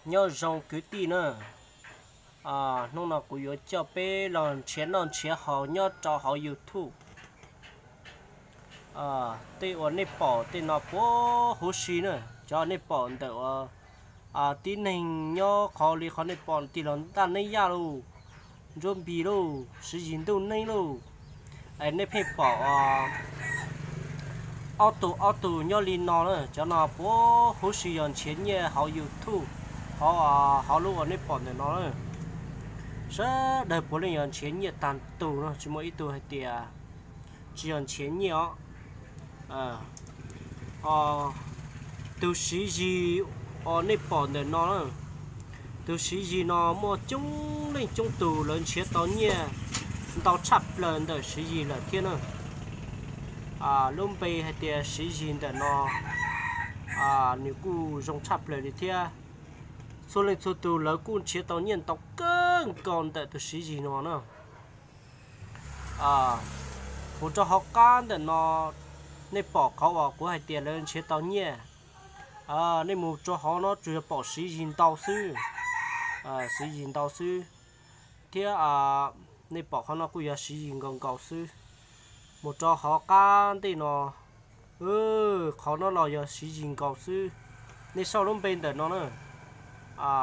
Nyob zoo kwv tij na, hnub no kuv yuav coj peb los nrhiav noj nrhiav haus nyob rau hauv YouTube. Tej uas nej pom tej no puag huv si na, cov nej pom ntawm uas tib neeg nyob qhov li qhov nej pom tig los ntaj neeb yaj lauj, ntsuab npis lauj, siv zis ntuj neeb lauj, es nej pheej pom ob tug ob tug nyob li no na, cov no puag huv si yog nrhiav nyiaj hauv YouTube, hauv, hauv lub uas nej pom ntawm no na. Sawv daws puav leej yog nrhiav nyiaj tag tus no, tsis muaj ib tug hais tias tsis yog nrhiav nyiaj os. Tus siv zis uas nej pom ntawm no na, tus siv zis no muaj coob leej coob tus lawv nrhiav tau nyiaj ntau tshaj plaws ntawm siv zis lawm thiab na. Lub npe hais tias siv zis ntawm no nws kuj zoo tshaj plaws li thiab. Txhua leej txhua tus lawv kuj nrhiav tau nyiaj ntau kawg nkaus ntawm tus siv zis no na. Mus rau hauv qab ntawm no, nej pom qhov uas kuv hais tias lawv nrhiav tau nyiaj. Nej mus rau hauv no tsuas yog pom siv zis ntau xwb, siv zis ntau xwb. Thiab nej pom qhov no kuj yog siv zis nkaus nkaus xwb. Mus rau hauv qab ntej no, qhov no los yog siv zis nkaus xwb. Nej sau lub npe ntawm no na,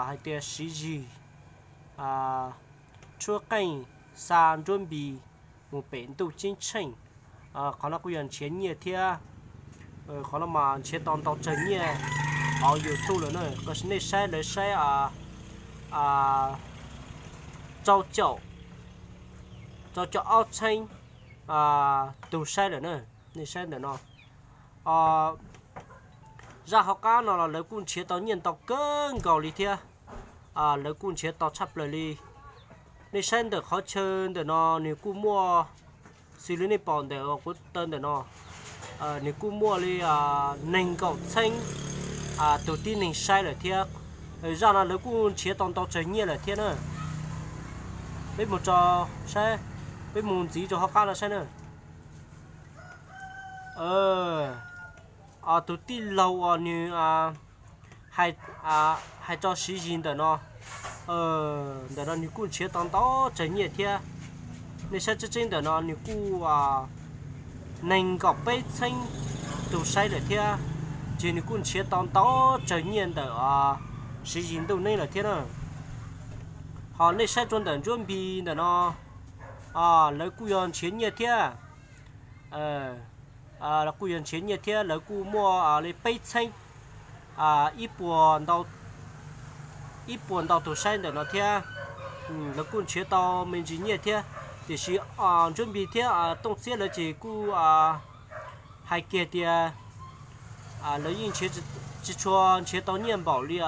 hais tias siv zis tshuab qeej xa nruab npis mus pem ntuj ceeb tsheej. Qhov no kuj yog nrhiav nyiaj thiab. Qhov no mas nrhiav tau ntau tsawg nyiaj hauv YouTube lawm na. Nej saib lawv saib rau caum, rau caum ob txheeb tus saib lawm na. Nej saib ntawm no, zaj hauv qab no los lawv kuj nrhiav tau nyiaj ntau kawg nkaus li thiab. Lawv kuj nrhiav tau tshaj plaws li. Nej saib ntawm qhov chaw ntawm no nws kuj muaj, xws li nej pom ntawm kuv taw ntawm no, nws kuj muaj li nees nkaum txheeb tus tib neeg saib lawm thiab. Zaj no lawv kuj nrhiav tau ntau tsawg nyiaj lawm thiab na. Peb mus rau saib, peb mus ntxiv rau hauv qab no saib na. Tus tij laug uas nws hais tso siv zis ntawm no, ntawm no nws kuj nrhiav tau ntau tsawg nyiaj thiab. Nej saib tseeb tseeb ntawm no nws kuj nees nkaum peb txheeb tus saib lawm thiab, ces nws kuj nrhiav tau ntau tsawg nyiaj ntawm siv zis ntuj neeb lawm thiab na. Ho nej saib rau ntawm nruab npis ntawm no, lawv kuj yog nrhiav nyiaj thiab. Kuj yog nrhiav nyiaj thiab, lawv kuj muaj li peb txheeb ib puas ntau, ib puas ntau tus saib ntawm no thiab. Lawv kuj nrhiav tau me ntsis nyiaj thiab, tiam sis nruab npis thiab tooj txiab lawv ces kuj hais kiag tias lawv yeej tsis tshua nrhiav tau nyiaj npaum li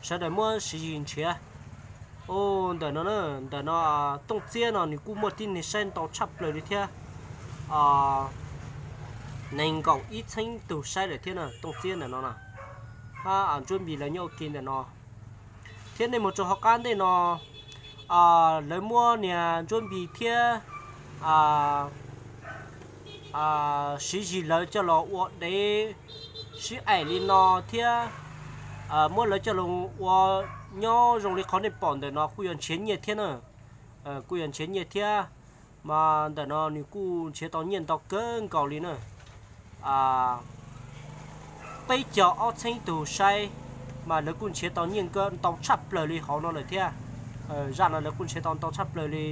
sawv daws muab siv zis nrhiav. Ntawm no, ntawm no tooj txiab no nws kuj muaj tib neeg saib ntau tshaj plaws li thiab. Nees nkaum ib txheeb tus saib lawm thiab na, tooj txiab ntawm no na. Hab nruab npis lawv nyob ua ke ntawm no. Thiab nej mus rau hauv qab ntej no, lawv muab niag nruab npis thiab siv zis lawv coj los ua dev sib aim li no thiab, muab lawv coj los ua nyob zoo li qhov nej pom ntawm no kuj yog nrhiav nyiaj thiab na. Kuj yog nrhiav nyiaj thiab, mas ntawm no nws kuj nrhiav tau nyiaj ntau kawg nkaus li na. Peb caug ob txheeb tus saib, mas lawv kuj nrhiav tau nyiaj ntau tshaj plaws li hauv no lawm thiab. Zaj no lawv kuj nrhiav tau ntau tshaj plaws li.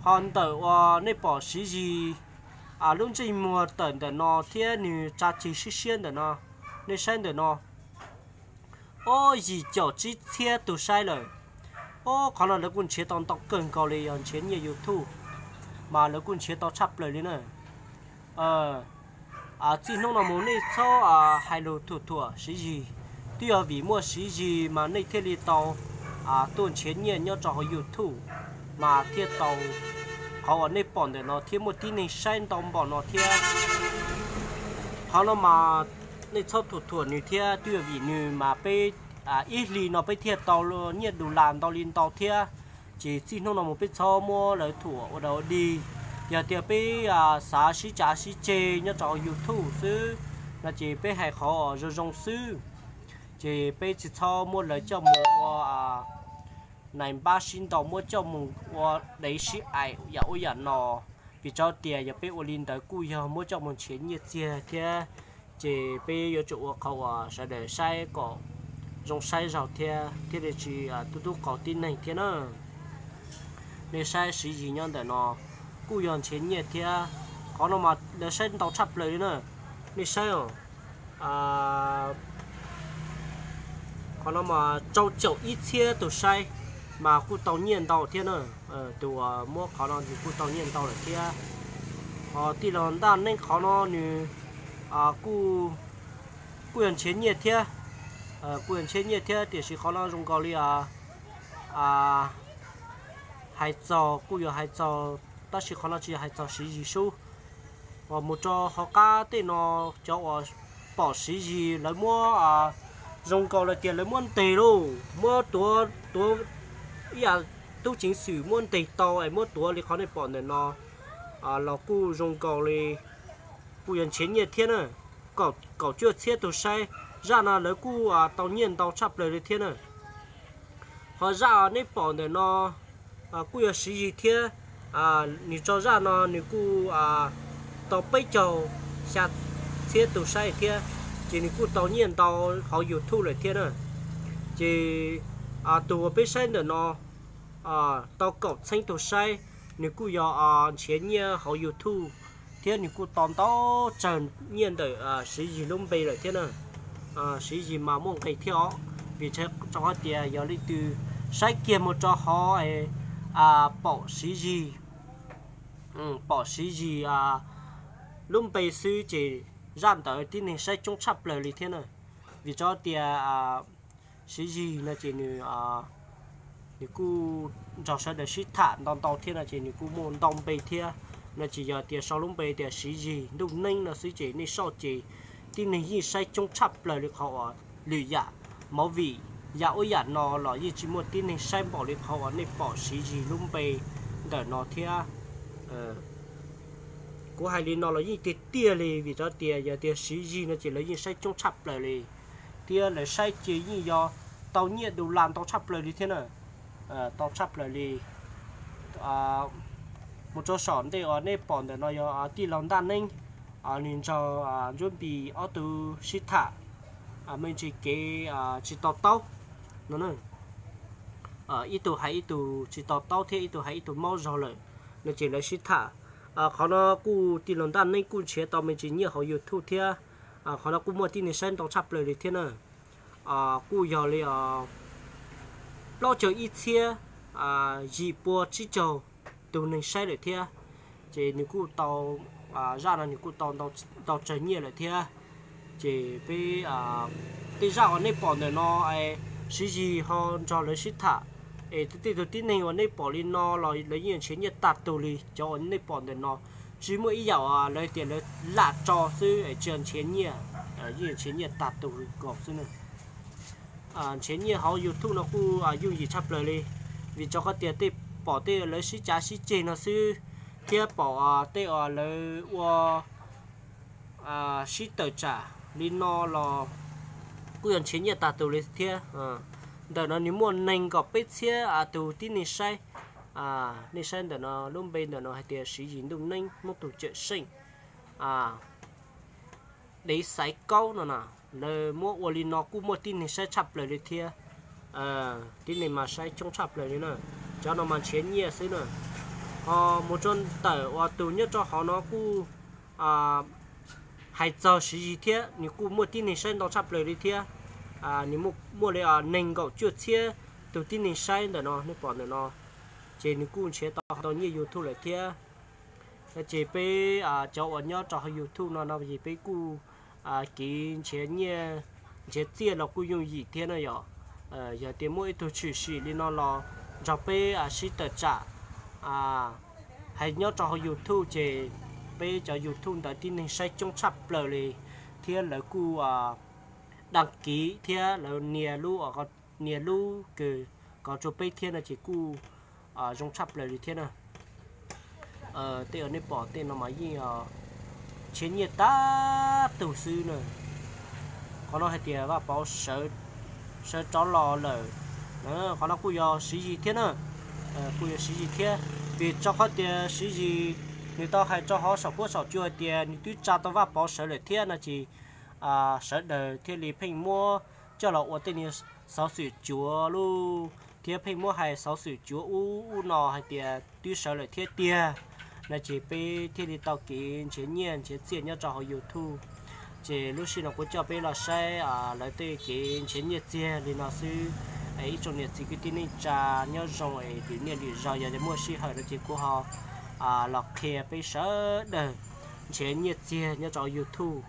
Ho ntawm uas nej pom siv zis lub ntsej muag tawm ntawm no thiab nws tsa ceg siab siab ntawm no, nej saib ntawm no, ob yim caum tsib txhiab tus saib lawm. Ob qhov no lawv kuj nrhiav tau ntau kawg nkaus li, yog nrhiav nyiaj YouTube, mas lawv kuj nrhiav tau tshaj plaws li na. Txij hnub no mus nej txhob hais lus thuam thuam siv zis, twb yog vim muaj siv zis mas nej thiaj li tau tuaj nrhiav nyiaj nyob rau hauv YouTube, mas thiaj tau qhov uas nej pom ntawm no thiab muaj tib neeg saib ntau npaum no thiab. Qhov no mas nej txhob thuam thuam nws thiab, twb yog vim nws mas peb ib hlis no peb thiaj tau nyiaj dus las ntau li ntau thiab. Ces txij hnub no mus peb txhob muab lawv thuam ua dog ua dig. Yog tias peb xav sib cav sib ceg nyob rau hauv YouTube xwb no ces peb hais qhov zoo zoo xwb. Ces peb tsis txhob muab lawv coj mus ua nais npab sib ntaus, muab coj mus ua dev sib aim yam ub yam no, vim tso tias yog peb ua li ntawd kuj yog muab coj mus nrhiav nyiaj txiag thiab. Ces peb yuav tsum ua qhov uas sawv daws saib kom zoo saib zog thiab, thiaj li tsis tub tub qaug tib neeg thiab na. Nej saib siv zis nyob ntawm no kuj yog nrhiav nyiaj thiab. Qhov no mas lawv saib ntau tshaj plaws li na. Nej saib os, qhov no mas rau caum ib txhiab tus saib mas kuj tau nyiaj ntau thiab na. Tus uas muab qhov no nws kuj tau nyiaj ntau lawm thiab. Ho tij laug Ntaj Neeb qhov no nws kuj yog nrhiav nyiaj thiab, kuj yog nrhiav nyiaj thiab, tiam sis qhov no zoo nkaus li hais txog, kuj yog hais txog, tab sis qhov no tsis yog hais txog siv zis sub. Uas mus rau hauv qab tej no, cov uas pom siv zis lawv muab zoo nkaus li tias lawv muab ntes lauj, muab tuav, tuav ib yam tub ceev xwm muab ntes tau es muab tuav li qhov nej pom ntawm no los kuj zoo nkaus li kuj yog nrhiav nyiaj thiab na. Kaum cuaj txhiab tus saib, zaj no lawv kuj tau nyiaj ntau tshaj plaws li thiab na. Ho zaj nej pom ntawm no kuj yog siv zis thiab. Nws tso zaj no nws kuj tau peb caug xya txhiab tus saib thiab, ces nws kuj tau nyiaj ntau hauv YouTube lawm thiab na. Ces tus uas peb saib ntawm no tau kaum txheeb tus saib, nws kuj yog nrhiav nyiaj hauv YouTube thiab, nws kuj tau ntau tsawg nyiaj ntawm siv zis lub npe lawm thiab na. Siv zis mas muaj nqis thiab os, vim rau qhov tias yog leej twg saib kiag mus rau hauv pom siv zis, pom siv zis lub npe xwb ces zaj ntawd tib neeg saib coob tshaj plaws li thiab na. Vim rau tias siv zis no ces nws, nws kuj nrog sawv daws sib tham ntau ntau thiab no ces nws kuj muaj ntau npe thiab. No ces yog tias sau lub npe tias siv zis ntuj neeb no xwb ces nej soj ces tib neeg yeej saib coob tshaj plaws li qhov uas lwm yam, movie, yam ub yam no los yeej tsis muaj tib neeg saib npaum li qhov uas nej pom siv zis lub npe ntawm no thiab. Kuv hais li no los yeej tiag tiag li, vim rau tias yog tias siv zis no ces lawv yeej saib coob tshaj plaws li, thiab lawv saib ces yeej yog tau nyiaj du las ntau tshaj plaws li thiab na. Tau tshaj plaws li. Mus rau saum ntej uas nej pom ntawm no yog tij laug Ntaj Neeb, nws nrog Ntsuab Npis ob tug sib tham me ntsis kev tsis to taub no. Ib tug hais ib tug tsis to taub thiab ib tug hais ib tug maub zog lawm, no ces lawv sib tham. Qhov no kuj tij laug Ntaj Neeb kuj nrhiav tau me ntsis nyiaj hauv YouTube thiab. Qhov no kuj muaj tib neeg saib ntau tshaj plaws li thiab na. Kuj yog li plaub caug ib txhiab yim pua tsib caug tus neeg saib lawm thiab. Ces nws kuj tau, zaj no nws kuj tau ntau tsawg nyiaj lawm thiab. Ces peb, tej zaj uas nej pom ntawm no, siv zis ho nrog lawv sib tham, es tej tug tib neeg uas nej pom li no los lawv yeej nrhiav nyiaj tag tug li. Cov uas nej pom ntawm no tsis muaj ib yam uas lawv tias lawv lam tso xwb es tsis nrhiav nyiaj, yeej nrhiav nyiaj tag tug nkaus xwb na. Nrhiav nyiaj hauv YouTube no kuj yooj yim tshaj plaws li, vim rau qhov tias tej pom tej lawv sib cav sib ceg no xwb, thiab pom tej uas lawv ua sib tawm tsam li no los kuj yog nrhiav nyiaj tag tus li thiab. Ntawm no nws muaj nees nkaum peb txhiab tus tib neeg saib. Nej saib ntawm no lub npe ntawm no hais tias siv zis ntuj neeb Hmoob tus cawm seej, dev xaiv kaub no na. Lawv muab ua li no kuj muaj tib neeg saib tshaj plaws li thiab. Tib neeg mas saib coob tshaj plaws li na. Cov no mas nrhiav nyiaj xwb na. Ho mus rau ntawm uas tus nyob rau hauv no kuj hais txog siv zis thiab, nws kuj muaj tib neeg saib ntau tshaj plaws li thiab. Nws muaj li nees nkaum cuaj txhiab tus tib neeg saib ntawm no, nej pom ntawm no, ces nws kuj nrhiav tau ntau nyiaj YouTube lawm thiab. Ces peb cov uas nyob rau hauv YouTube no no ces peb kuj kev nrhiav nyiaj nrhiav txiaj los kuj yooj yim thiab na yom. Yog tias muaj ib tug tshwm sim li no los nrog peb sib tawm tsam, hais nyob rau hauv YouTube ces peb cov YouTube ntawd tib neeg saib coob tshaj plaws li, thiab lawv kuj dag kiv thiab lawv nias lub, nias lub kws kom rau peb thiab no ces kuj zoo tshaj plaws li thiab na. Tej uas nej pom tej no mas yeej nrhiav nyiaj tag tus xwb na. Qhov no hais tias Vaj Pov sawv sawv rov los lawm. Qhov no kuj yog Siv Yis thiab na, kuj yog Siv Yis thiab, vim rau qhov tias Siv Yis nws tau hais rau hauv saum huab saum cua hais tias nws twb tsa tau Vaj Pov sawv lawm thiab no ces sawv daws thiaj li pheej muab coj los ua tej niag xov xwm cuav lub, thiab pheej muab hais xov xwm cuav ub ub no hais tias twb sawv lawm thiab tiag no ces peb thiaj li tau kev nrhiav nyiaj nrhiav txiaj nyob rau hauv YouTube. Ces lub sij no kuv coj peb los saib lawv tej kev nrhiav nyiaj txiag li no xwb. Ib tsoom niam txiv kwv tij neej tsa nyob zoo es lwm niaj lwm zaus yog muaj sij hawm no ces kuv ho los qhia peb sawv daws nrhiav nyiaj txiag nyob rau hauv YouTube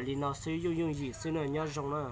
li no xwb, yooj yooj yim xwb na, nyob zoo na.